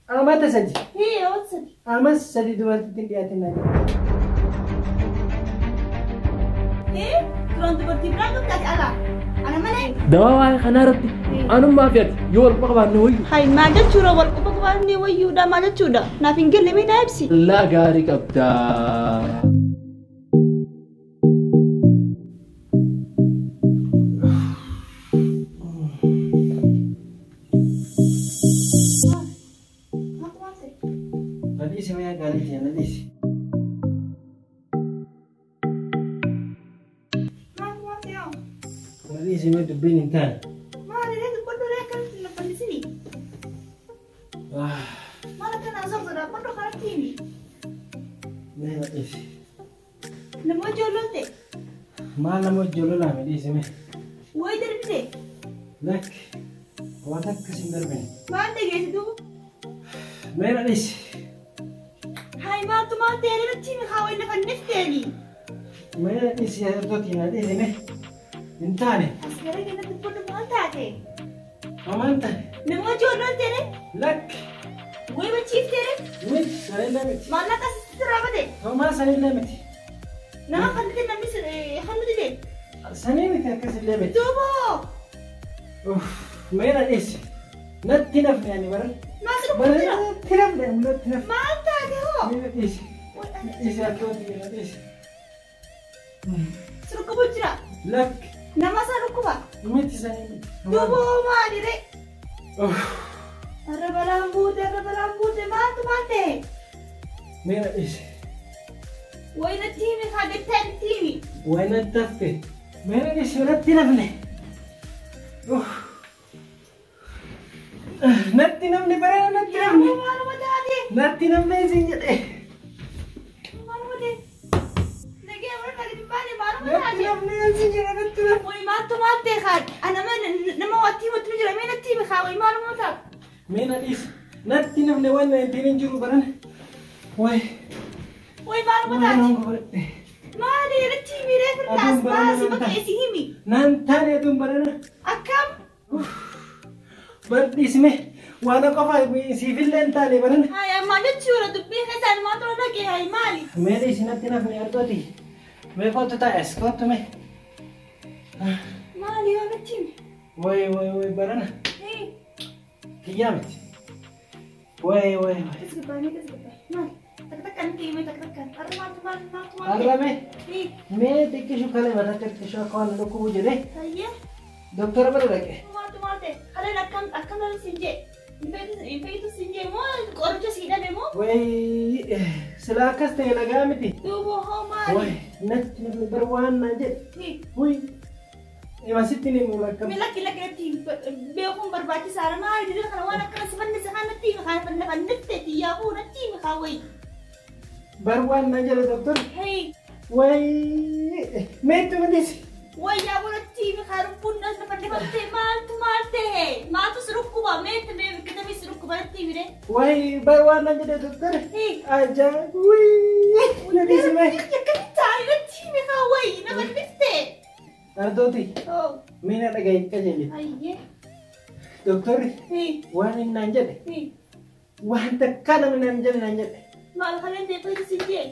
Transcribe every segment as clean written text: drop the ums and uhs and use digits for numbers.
Amata sadi. Hii amata sadi. Amata sadi dubartittiin dhiyaatin naa jedhe. Hii duraan dubartii biraa qabda ati alaa. Ana malee. Dawaa waa'ee kanaa irratti anummaa fi ati yoo wal quba qabaanne wayyu. Hay maal jechuudha wal quba qabaanne wayyuudha maal jechuudha naaf hin galle mee naa ibsi. Laa gaarii qabda. Na dhiisi mee gaarii ta'e na dhiisi. Na dhiisi mee dubbiin hin taane. Mee na dhiisi. Maal nama ijoollee laame dhiisi mee. Wayi darbite. Lakki waan akkas hin darbine. Maal dhageessi duuba? Mee na dhiisi. Hay maaltu maal ta'e natti himi haa wayi lafa nifteeni. Mee na dhiisi heertootii na dhiisi mee. Hin taane. As gara kanatti dubbadhu maal taate? Homaan taane. Nama ijoollee ta'e? Lakki. Wayi machiifteere? Miti sanillee miti. Maallaqa asitti raabate? Homaa sanillee miti. Nama kan dide namni kan dide? Sanii miti akkasillee miti. Duuba. Mee na dhiisi. Natti nafne ani baran. Maal si dhukkuba jira? Natti nafne ani natti nafne. Maal taate hoo? Mee na dhiisi. Na dhiisi akkootii na dhiisi. Si dhukkuba jira? Lakki. Nama isaa dhukkuba? Miti sanii miti. Duuba maali ree? Arra balaan buute arra balaan buute maaltu maal ta'e? Mee na dhiisi. Wayi natti himi haa jettee natti himi. Wayi natti hafte. Mee na dhiisi natti nafne. Natti nafne barana natti nafne. Maaluma taate? Natti nafne isin jedhe. Maaluma ta'e? Nagee warra dhagni hin baane maaluma Natti taate? nafne isin jedhe natti nafne. Wayi maaltu maal ta'e haa? Ana nama waatti himatu jira mee natti himi haa wayi maaluma taate? Mee na dhiisi. Natti nafne waan na hin jiru barana. Wayi. Wayi maaluma Waan taate? godhadhe. Maali natti himi ree firdaas Aduun barana baasii nan bakka taane. isi himi. Naan taane aduun barana. Akkam? Bar dhiisime waan qofa siifillee hin taane barana. Hay maal jechuudha dubbii keessaan maaltu na dhagee hay maali? Mee dhiisi natti nafne argooti. Mee kottu taa'es kottu mee. Maali yoo natti himi? Wayi wayi wayi barana. Hii. Kiyyaa miti. Wayi wayi wayi. Tasgabbaa'ee tasgabbaa'ee. Maali? Takka takkaan natti himi takka takkaan. Har'a maaltu maal maaltu maal ta'e? Har'a mee Hii. mee xiqqishu kalee mataa xiqqishu akka waan dhukkubu jedhee Hayyee. doktora bira dhaqe. Maaltu maal ta'e? Kaleen akkam akkam nama siin jee? Hin fayyadu siin jee moo qoricha sii dhabe moo? Wayi sila akkas ta'e nagaa miti. Duuba hoo maali? Wayi natti nafne bar waan naan jedhe. Hii. Wayi Masitti ni muula akkam. Mee lakki lakki natti beekuun barbaachisaadha. Maali didira kana waan akkana si fannise haa natti himi haa lafa nifte xiyyaafuu natti himi haa wayi. Bar waan naan jedhe doktorri. Hii. Wayi meettu mitiisi. Wayyaa natti himi haa lubbuun lafa nifamte maaltu maal ta'e? Maaltu si dhukkuba? Meetti mee biqilamii si dhukkuba natti himi ree? Wayi bar waan naan jedhe doktorri. Hii. Ajaa'iba! Wii! Na dhiisi mee. Akkamitti taa'e natti himi haa wayi lafa nifte. Ardooti Oh. mee na dhaga'i qajeele. Hayyee. Doktorri Hii. waan inni naan jedhe Hii. waan takkaa namni naan jedhe naan jedhe. Maal kaleen ta'e fayyadu siin jee?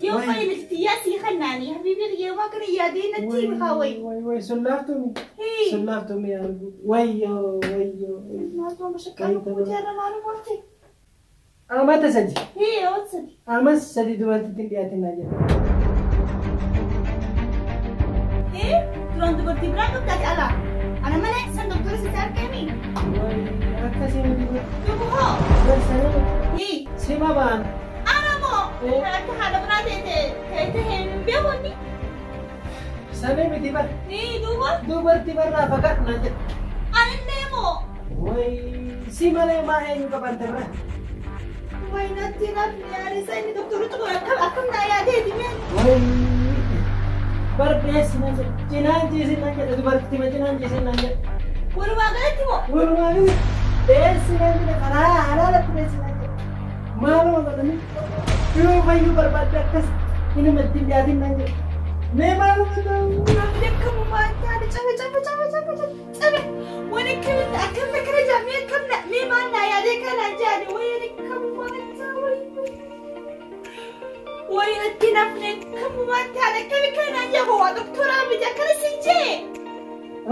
Yoo Wayi. fayyadu xiyyaa sii kannaani habiibi yoo waan kana yaadee natti himi haa wayi. Wayi wayi sun laaftuumi. Hii. Sun laaftuumi argu. Wayyoo wayyoo. Maaltu mashaqaa lubbuu jaarra maalu morte? Amata sadi. Hii amata sadi. Amata sadi dubartittiin dhiyaatin naan jedhe. Hii duraan dubartii biraa qabda ati alaa. Ana malee san doktora si argami. Wayi akkasii miti bar. Duuba hoo. Bar sanii miti. Hii. Sima ba'an. Ana moo. Akka haadha manaa ta'e ta'e hin beekunni. Sanii miti bar. Hii duuba. Dubartii barraa fagaadhu naan jedhe. Anillee moo. Wayi si malee maa eenyu qaban tarra. Wayi natti natti yaade isa inni doktorri tokko akkam akkam naa yaadeeti mee. Wayi bar dheessi naan jedhe. Cinaan ciisin naan jedhe dubartii ma cinaan ciisin naan jedhe. Walumaa galatti moo. Walumaa galatti dheessi naan jedhe karaa halaalatti dheessi naan jedhe. Maaluma godhanii yoo fayyuu barbaadde akkas inuma ittiin dhiyaatin naan jedhe. Mee maaluma ta'u. Namni akkamumaa taane cabe cabe cabe cabe cabe. Wani akkamitti akkam akkana jaa mee akkam mee maal naa yaadee kanaan jaani wayii natti nafne kamumaan taane akkami kana jedhu waa doktoraa miti akkana siin jee.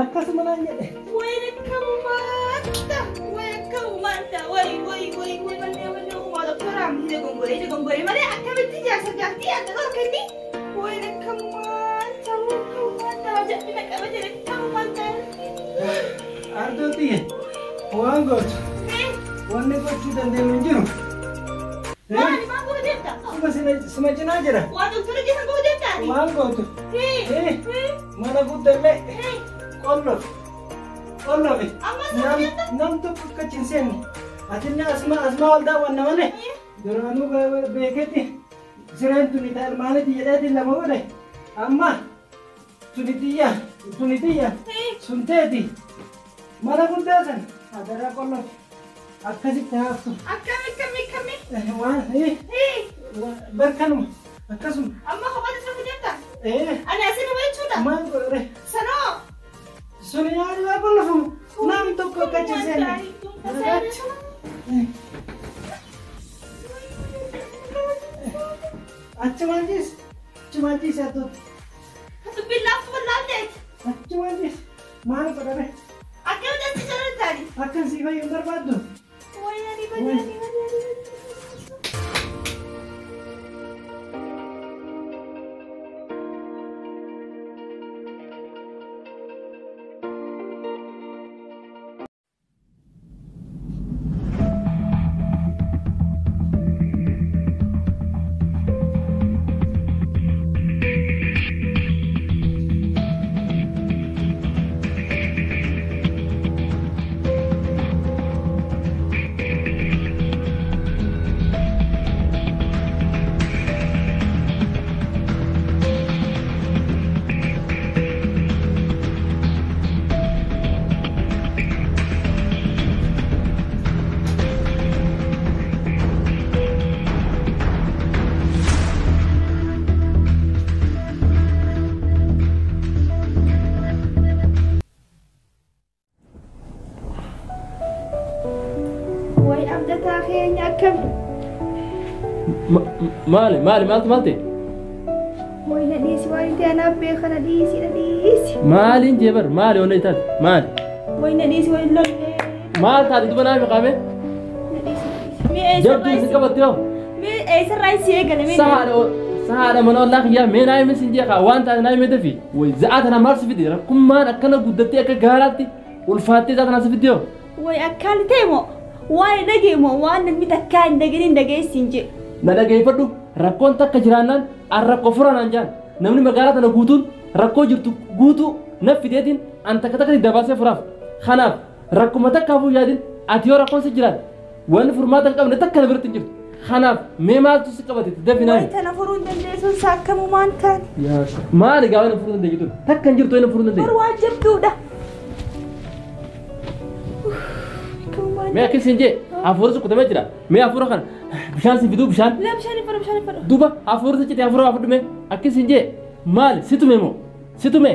Akkasuma naan jedhe. Way kamumaan ta'a way kamumaan ta'a way way way way malee malee waa doktoraa miti dogongoree dogongoree malee akkamitti jaarsa jaartii adda dhorkanni way kamumaan ta'a way kamumaan ta'a jedhina qaba jedhe kamumaan ta'a. Ardoo xiyye waan gootu wanni gochuu dandeenyu hin jiru. Maali maal godhu deemta? Suma cinaa jira. Waa doktora jecha godhu deemtaati? Waan gootu. Mana guddallee qollofi. Qollofi. Nam tokko akka hin seenne. Atinne asuma asuma wal daawwanna malee. Duraanuu beeketti sireen tuni ilmaaniti jedheeti lama godhe. Amma tuni xiyya tuni xiyya sun teeti. Mana guddaa sana adaraa qollofi. Akkasitti haaftu. Akkami akkami akkami? Waan barkanuma akkasuma. Amma kophaatti isa deemta? Ani asirra jechuudha. Maal godhe? Sanoo. Suni yaadu waa qollofamu. Nam tokko akka hin seenne. Achumaan ciisi. Achumaan ciisi hattuutti. Dubbiin laaftu wallaalteeti. Achumaan ciisi. Maal godhame? Akkamitti achi jala taani? Akkan sii fayyuu hin barbaaddu. Wayyaanii badanii badanii. Maali maali maaltu maal ta'e? Way na dhiisi waan ta'e anaaf beeka na dhiisi na dhiisi. Maaliin jee bar maali onnee taate maali? Way na dhiisi way lollee. Maal taate duba naa qabe? Na dhiisi na dhiisi. Mee eessa Jabduu si qabatte hoo? Mee eessarraa si eegale mee? Sahaadha sahaadha mana ollaa kiyyaa mee naa himi siin jee kaa waan taate naa himi dafi. Way za'aa tana maal si fide rakkummaan akkana guddattee akka gaaraatti ulfaattee za'aa tana si fidde hoo? Way akkaan ta'e moo waan hin dhagee moo waan namni takkaa hin dhageen hin dhageessin jee. Na dhageeffadhu rakkoon takka jiraannaan an rakkoo furanaan jaan namni magaalaa tana guutuun rakkoo jirtu guutuu na fideetiin an takka takkatti dabaasee furaaf. Kanaaf rakkuma takkaafuu yaadin ati yoo rakkoon si jiraate wanni furmaata hin qabne takka na biratti hin jirtu. Kanaaf mee maaltu si qabate dafi naa. Way tana furuu hin dandeessuun saakkamumaan taane. Maali gaafa na furuu dandeessu takka hin jirtu na furuu dandeessu. Fur waan jabduudha. Mee akkas hin jee hafuurri kutamee jira mee hafuura kana bishaan si fiduu bishaan. La bishaan hin fedhu bishaan hin fedhu. Duuba hafuurri si cite hafuura fudhu mee akkas hin jee maali si tume moo si tume.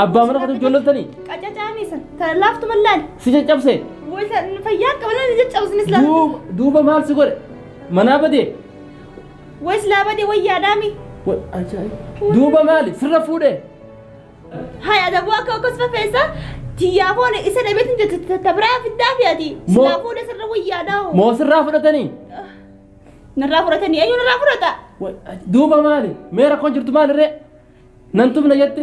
Abbaa mana katu ijoolloltanii. Qacacaamisan tana laaftu mallaan. Si caccabse. Way fayyaa qaba lan caccabsinis laaftu. Duuba maal si godhe manaa badee. Way silaa badee way yaadaami. Duuba maali sirra fuudhee. Hay adabuu akka akkas fafeessa. Tiyaafoon isa dhabeetiin tabraa fiddaa fi'ati. Silaa fuudhee sirra wayyaadhaa. Moo sirraa fudhatanii? Narraa fudhatanii eenyu narraa fudhata? Duuba maali? Mee rakkoon jirtu maalirree? Nan tumna jette?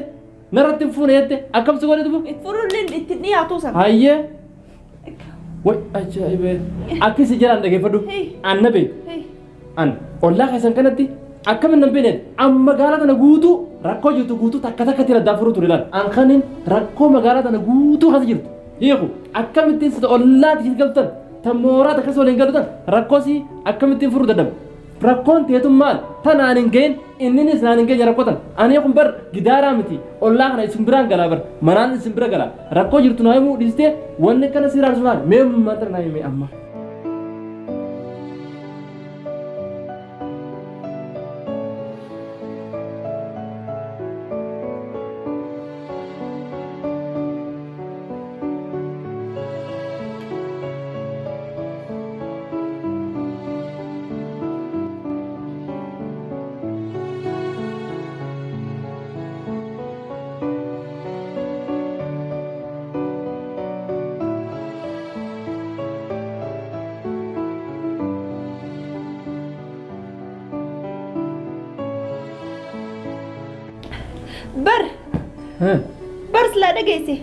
Narratti hin fuune jette? Akkam si godhe duuba? Furuulleen itti dhiyaatu sana. Hayyee. Way ajaa'ibee. Akkasi jiraan dhageeffadhu. An na beeku. An ollaa keessan kanatti akkamiin nan beekne an magaalaa tana guutuu rakkoo jirtu guutuu takka takkatti addaa furuu ture ilaal. An kanin rakkoo magaalaa tana guutuu keessa jirtu. Hiiku akkamittiin sita ollaatti isin galtan tan mooraa takkas waliin galutan rakkoo si akkamittiin furuu dadhabu. Rakkoon teetum maal tanaan hin gahin inninis naan hin geenye rakkoo tan. Ani kun bar gidaaraa miti ollaa kana isin biraan galaa bar manaan isin bira galaa rakkoo jirtu naa himuu dhiistee wanni kana si raarsu maal mee maal naa himee amma. Bar. Bar silaa dhageesse.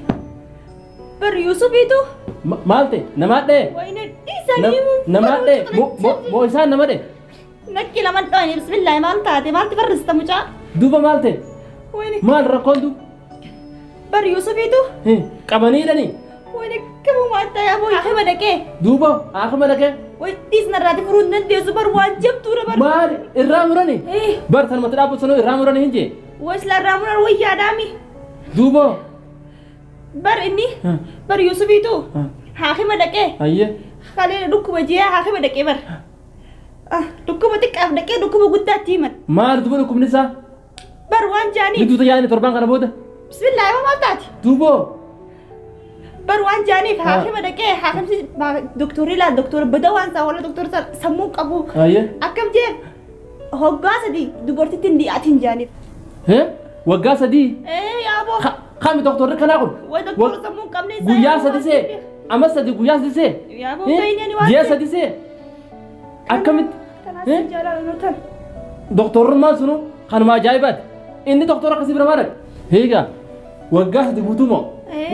Bar Yuusufiitu. Maal ta'e? Namaa dha'e? Wayne dhiisanii Namaa dha'e? Moo isaan nama dha'e? Nakki lama dha'ani bismillaahi maal taate maalti farrista mucaa? Duuba maal ta'e? Wayne. Maal rakkoon duuba? Bar Yuusufiitu. Qabanii hidhanii? Wayne kamumaa ta'e aboo haakima dhaqee. Duuba haakima dhaqee? Way dhiisna irraati furuu hin dandeessu bar waan jabtuudha bar. Maal irraa murani? Bar sanumatti dhaabbatu sanuu irraa murani hin jee? Way sila irraa muran wayyaadhaami. Duuba. Bar inni bar Yuusufiitu haakima dhaqee. Ayyee. Kalee dhukkuba ji'a haakima dhaqee bar. Dhukkuba xiqqaaf dhaqee dhukkuba guddaatti himan. Maal duuba dhukkubni isaa? Bar waan jaaniif. Ni duuta yaa'ini torbaan kana booda. Bismillaahi maal taate? Duuba. Bar waan jaaniif haakima dhaqee haakimsi doktorri laal doktora bada waan isaa wala doktora sammuu qabu. Ayyee. Akkam jee hoggaa sadii dubartittiin dhi'aatiin jaaniif. Waggaa sadii? Yaaboo. Kami doktorri kanaa kun? Way doktora sammuu hin qabne isaa. Guyyaa sadi see? Amma sadi guyyaa sadi see? Yaaboo fayyinni waan. Ji'a sadi see? Akkamitti? Kanaas jaalala tan. Doktorummaan sunu kanuma ajaa'ibaati. Inni doktora akkasii bira maal dhaqe? Eegaa waggaa sadi guutuu moo?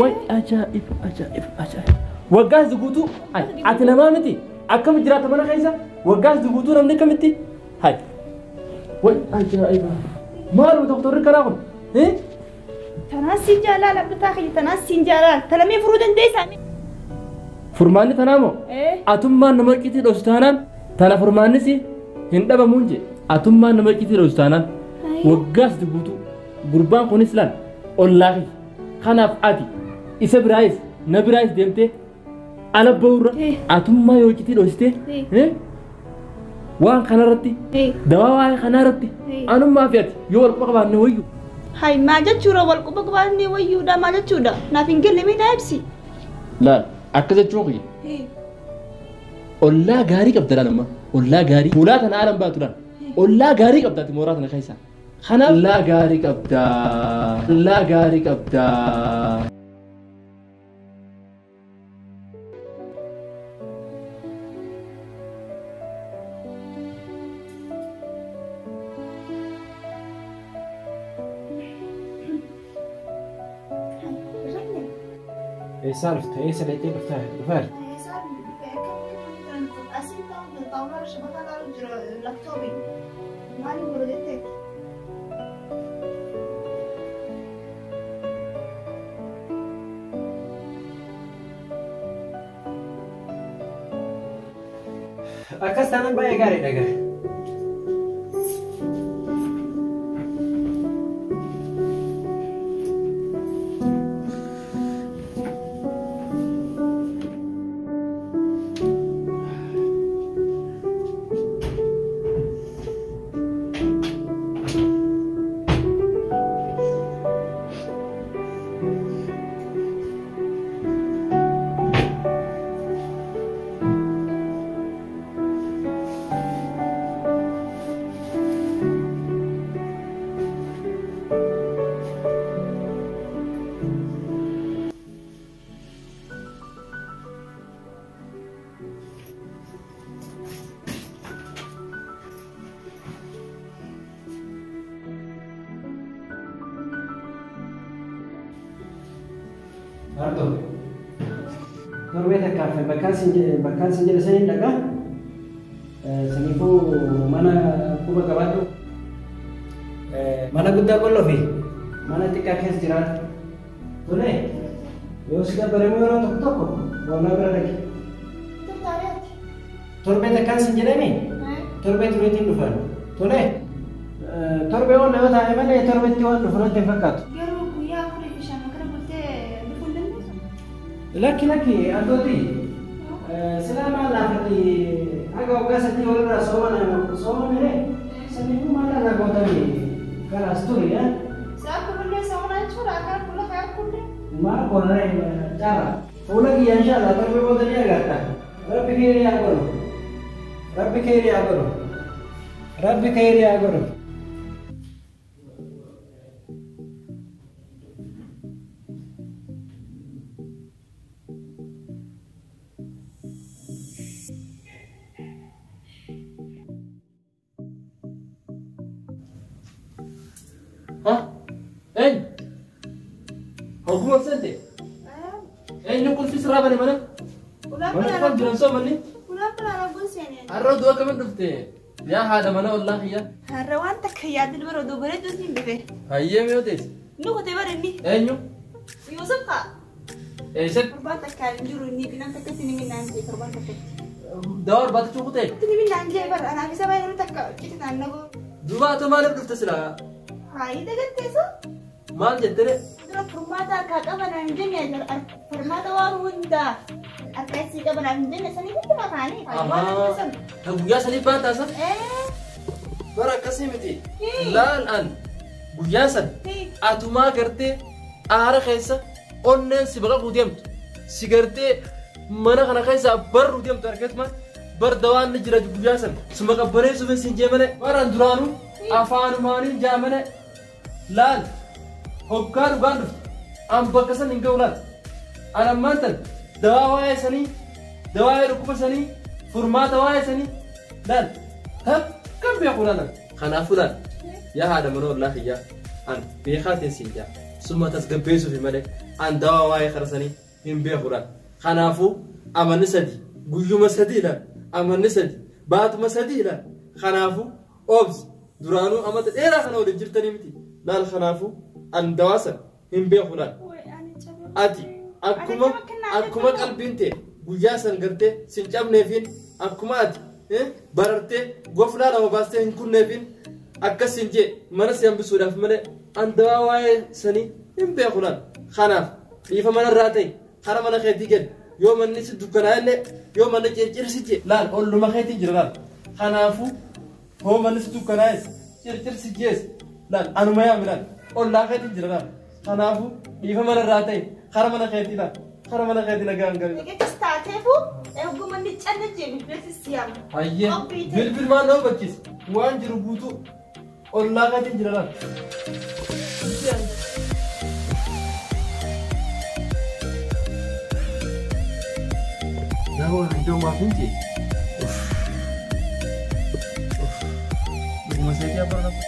Way ajaa'iba ajaa'iba ajaa'iba. Waggaa sadi guutuu ati namaa miti akkamitti jiraata mana keessa? Waggaa sadi guutuu namni akkamitti? Hay. Way ajaa'iba. Maal doktorri kanaa kun? Tanaas siin jaalala abdataa kiyya tanaas siin jaalala talamee furuu dandeessaa? Furmaanni tanaa moo? Atummaan nama qitii dhoosu taanaan tana furmaannis hin dhabamuun jee atummaan nama qitii dhoosu taanaan waggaa sadi guutuu gurbaan kunis laal ollaa kiyya kanaaf ati isa biraayis na biraayis deemtee ala ba'urra atummaa yoo qitii dhoositee waan kanarratti dawaa waa'ee kanarratti anummaa fi ati yoo wal quba qabaanne wayyu. Hay maal jechuudha wal quba qabaanne wayyuudha maal jechuudha naaf hin galle mee naa ibsi. Laal akkas jechuun kiyya. Ollaa gaarii qabda laal amma ollaa gaarii fuulaa tana alan baatu laal ollaa gaarii qabda ati mooraa tana keessa. Kanaaf ollaa gaarii qabda ollaa gaarii qabda. Eessaa dhufte? Eessa dhaqxee dhufaa? Akkas taanaan baay'ee gaariidha gaa. Ardo, torbee takkaaf bakkaan sin jedhe saniin dhaqa. Saniifuu mana quba qabaadhu. Mana guddaa qolloo fi mana xiqqaa keessa jiraatu. Tole, yoo si dabbareemu yeroo tokko tokko boonaa bira dhaqi. Torbee takkaan sin jedhame torbee tureetiin dhufan. Tole, torbee oolla yoo taa'e malee torbeetti waan dhufu natti hin fakkaatu. Lakki lakki addootti silaa maal laafatti haga waggaa sadii walirraa sooma miree saniifuu maal irraa gootanii kalaas turi. Maal goonaree caala fuula kiyya inshaalla torbee booda ni agarta. Rabbi keerii haa godhu. Rabbi keerii haa godhu. Rabbi keerii haa godhu. Hah? Eenyu? Hogguma seente? Eenyu qulfi sirraa bane mana? Mana kan jiran soo manni? Har'a oduu akkamiin dhufte? Yaa haadha mana ollaa kiyya. Har'a waan takka yaadni bara oduu bareedduu siin dhufe. Hayyee mee odeessi? Nu kutee bara inni. Eenyu? Yuusuf haa. Eessatti? Torbaan takka hin jiru inni binaan takkatti ni minnaan jee torbaan takkatti. Dawaa barbaadachuu kutee? Ni minnaan jee bara anaaf isa baay'ee namni takka citi naannoo. Duuba ati maaliif dhufte silaa? Haayii dagatteessu. Maal jettee? Dura furmaata harkaa qaban hin jenne furmaata waan hundaa harka isii qaban hin jenne sanii hundumaa kaanii. Ta guyyaa sanii baan taasa? Bara akkasii miti. Laal an guyyaa san atumaa gartee aara keessa onneen si baqaquu deemtu si gartee mana kana keessa barruu deemtu argatuma bar dawaan ni jira guyyaa san suma qabbaneessuuf sin jee malee baran duraanuu afaanumaaniin jaa malee laal hoggaa dhugaan dhufte an bakka san hin ga'u laal an ammaan tan dawaa waa'ee sanii dawaa waa'ee dhukkuba sanii furmaata waa'ee sanii laal takkan beeku laal kanaafuu laal yaa haadha mana ollaa kiyyaa an beekaatiin siin jaa summa tasgabbeessuufi malee an dawaa waa'ee kara sanii hin beeku laal kanaafuu amanni sadi guyyuma sadii laal amanni sadi baatuma sadii laal kanaafuu obsi duraanuu amata dheeraa kana waliin jirtanii miti laal kanaafuu an dawaa san hin beeku laal ati akkuma qalbiin ta'e guyyaa san gartee sin cabneefiin akkuma ati barartee goflaa lama baastee hin kunneefiin akkas sin jee mana si hambisuudhaaf malee an dawaa waa'ee sanii hin beeku laal kanaaf dhiifa manarraa ta'e kara mana keetii gadi yoo manni si dukkanaa illee yoo manni circirsi jee laal olluma keetii jira laal kanaafuu hoo manni si dukkanaa'es circirsi jees laal anuma yaami laal ollaa keetii jira laal kanaafuu dhiifa manarraa ta'e kara mana keetii laal kara mana keetii nagaan galee. Egaa taateefu ogummaan canna jee bilbilsi siyaama. Hayyee bilbil maal nama hubachiisa waan jiru guutuu ollaa keetiin jira laal. Daawwan iddoo maaf hin jee? Dhuguma seetii abbaa lafa.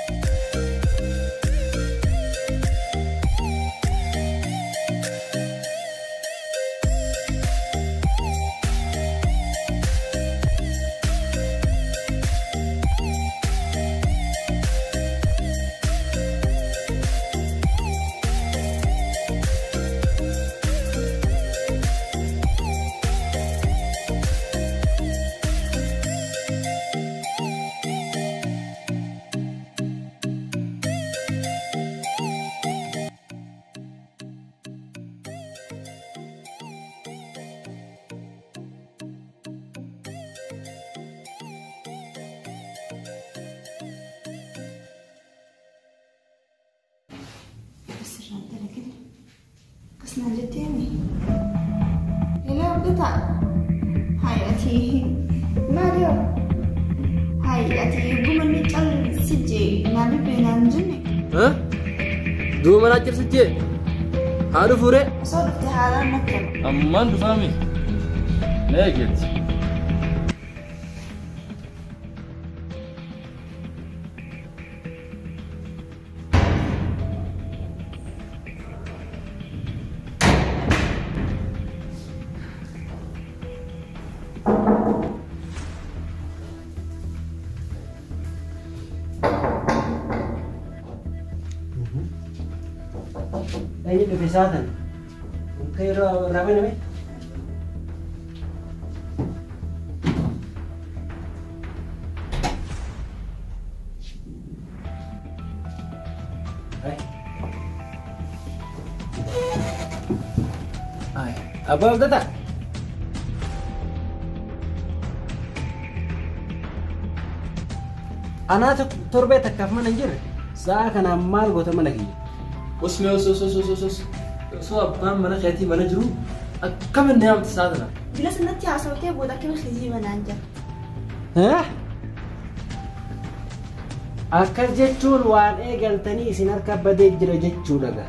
Duuba mana cirsijjee haadhu fuuree. Osoo dhufte haalaan natti. Ammaan dhufaami. Na eegeetti. Eenyu dhufe saatan? Akka yeroo irraa baname? Abbaa Abdataa? Anaa torbee takkaaf mana hin jirre sa'a kanaan maal goota mana kiyya? Osmee osoo osoo osoo osoo osoo abbaan mana keetii mana jiru akkamiin ni haamti sa'a tana? Bila sanatti haasawtee booda akkamiin hojii manaan jira? Akkas jechuun waan eegaltanii isin harka badee jira jechuudha gaa.